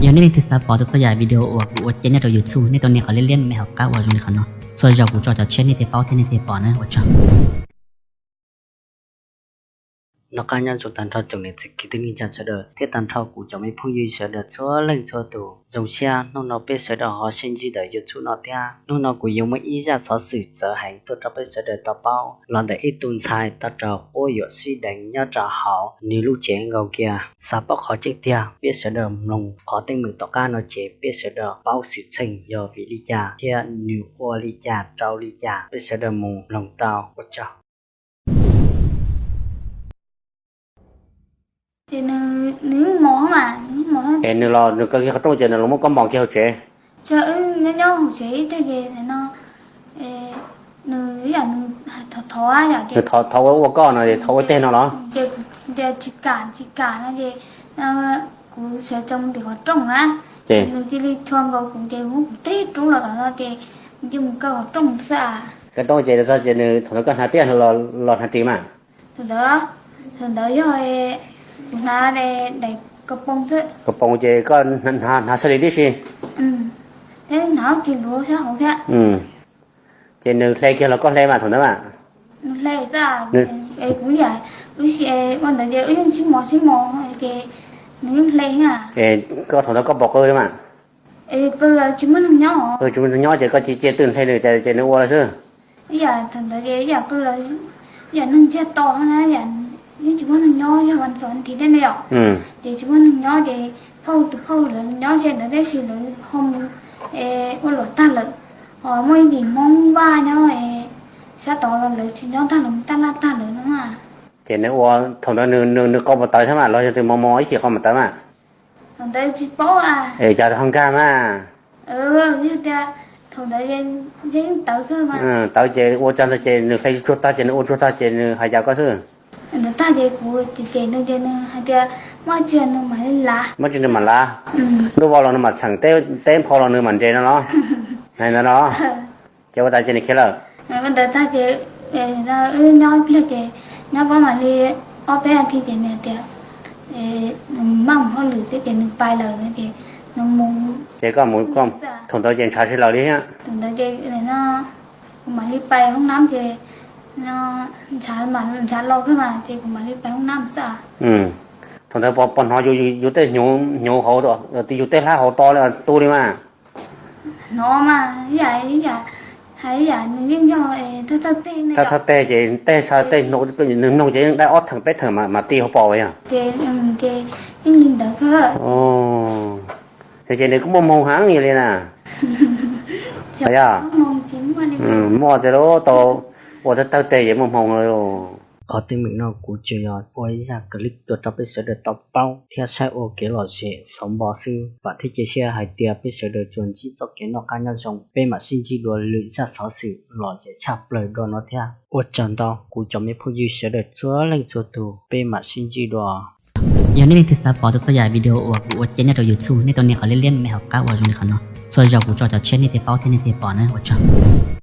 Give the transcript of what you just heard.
Yog nej leej twg xav pom tau txhua yam video uas kuv ua cia nyob rau YouTube, nej tau nias qhov liab liab me me hauv qab uas zoo li qhov no. Txhua zaus kuv tso cov tshiab nej thiaj paub thiab nej thiaj pom na, ua tsaug. Noj qab nyob zoo tag nrho tsoom niam txiv kwv tij neej tsa sawv daws thiab tag nrho kuv cov me phooj ywg sawv daws txhua leej txhua tus. Zoo siab hnub no peb sawv daws ho sib ntsib ntawm YouTube no thiab. Hnub no kuv yuav muaj ib zaj xov xwm txawv heev tuaj rau peb sawv daws tau paub los ntawm ib tug ntxhais tau raug quab yuam sib deev nyob rau hauv nws lub tsev nkaus kiag. Xav paub qhov tseeb tiag, peb sawv daws mloog qhov teeb meem tom qab no ces peb sawv daws paub xwm txheej yog vim li cas thiab nws ua li cas rau li cas, peb sawv daws mus mloog tau, ua tsaug. Ces nws, nws los, nws kaw kiag qhov rooj ces nws los muab koj npog kiag hauv tsev. Nyob nyob hauv tsev ib teg ces no, nws, nws thov thov ua ua koj no, thov ua teg no los? Ces kuv tias tsis kam tsis kam no ces kuv sawv tsees mus tim qhov rooj na, ces nws cia li tshua nkaus kuv ces muab kuv tib rub los tom no ces nws cia mus kaw qhov rooj xwb. Kaw rooj ces txog ces nws thaum ntawd koj hnav tiaj los hnav ris mas? Thaum ntawd, thaum ntawd yog kuv hnav daim kaus poos xwb. Kaus poos ces koj hnav xab lis tib si, thiab hnav ris luv sab hauv thiab. Ces nws hle kiag los koj hle mas thaum ntawd mas? Nws hle xwb, kuv yam wb si ua ntawd ces wb yeej sib mos sib mos ces nws yeej hle. Es koj thaum ntawd koj puas qw mas? Qw tsis muaj neeg nyob, tsis muaj neeg nyob ces koj cia cia twj hle nws ces nws ua lawm xwb. Ib yam thaum ntawd ces ib yam qw los ib yam neeg ntsiag to na, yeej tsis muaj neeg nyob, yog vas xov ntiv thiab ne yom. Ces tsis muaj neeg nyob ces phauj tus phauj lawv nyob ze ntawd tab sis lawv ho mus ua luam tag lawm. Ho muaj ib tim Hmoob Vaj nyob sab tod los lawv tsis nyob tag, lawv mus taj laj tag lawm no. Ces nws ua thaum ntawd nws qau puas tawv thiab mas los yog tus mos mos ib chim qau mas tawv mas? Thaum ntawd tsis paub a. Es cas ho nkag mas? Yog tias thaum ntawd yeej tawv kawg mas. Tawv ces ua cas ntawd ces nws hle tsuag tag ces nws ua tsuag tag ces nws hais cas koj xwb? Ntawd tag ces kuv cem nws ces nws hais tias muaj tsi nws mam li lav. Muaj tsi nws mam lav. Ntuj vau los nws mam txheem, teb nphau los nws mam nres no los? Hais ntawd no. Ces ua tas ces nws khiav lawm. Ua ntawd tag ces wb nyob ib pliag ces nyob pab mam li ob peb nas this ces nws tias nws maj mus hauj lwm thiab ces nws pais lawm no ces nws mus. Ces koj mus, thaum ntawd ces ntshav sib laws li thiab. Thaum ntawd ces kuv mam li pais hoob nab ces ntshav los kawg mas ces kuv mam li pais hoob nab xwb. Thaum ntawd puas hnov yus tej hnyuv hauv, yus tej hlab hauv to li tu li mas? Hnov mas, ib yam, hais ib yam nws yeej yog thawj thawj teg, thawj thawj teg ces tej xa tej, nws mloog ces yeej dab ob theem peb theem mam ti hauv paus yog. Ces yeej li ntawd kawg. Ces nws kuj muaj hmoo heev li na. Yog, muaj tias lub tau ua thawj thawj teg ces muaj hmoo. Qhov teeb meem no kuv tsuas yog ua ib zaj clip tuaj rau peb sawv daws tau paub thiab saib ua kev lom zem xauv npo xwb. Vam thiab cia siab hais tias peb sawv daws tsuas ntsib txoj kev noj qab nyob zoo, peb mam sib ntsib dua lwm zaj xov xwm lom zem tshaj plaws dua no thiab. Ua tsaug ntau kuv cov me phooj ywg sawv daws txhua leej txhua tus, peb mam sib ntsib dua. Yog nej leej twg xav pom tau txhua yam video uas kuv ua cia nyob rau YouTube, nej tau nias qhov liab liab me me hauv qab uas zoo li qhov no. Txhua zaus kuv tso cov tshiab nej thiaj paub thiab nej thiaj pom na, ua tsaug.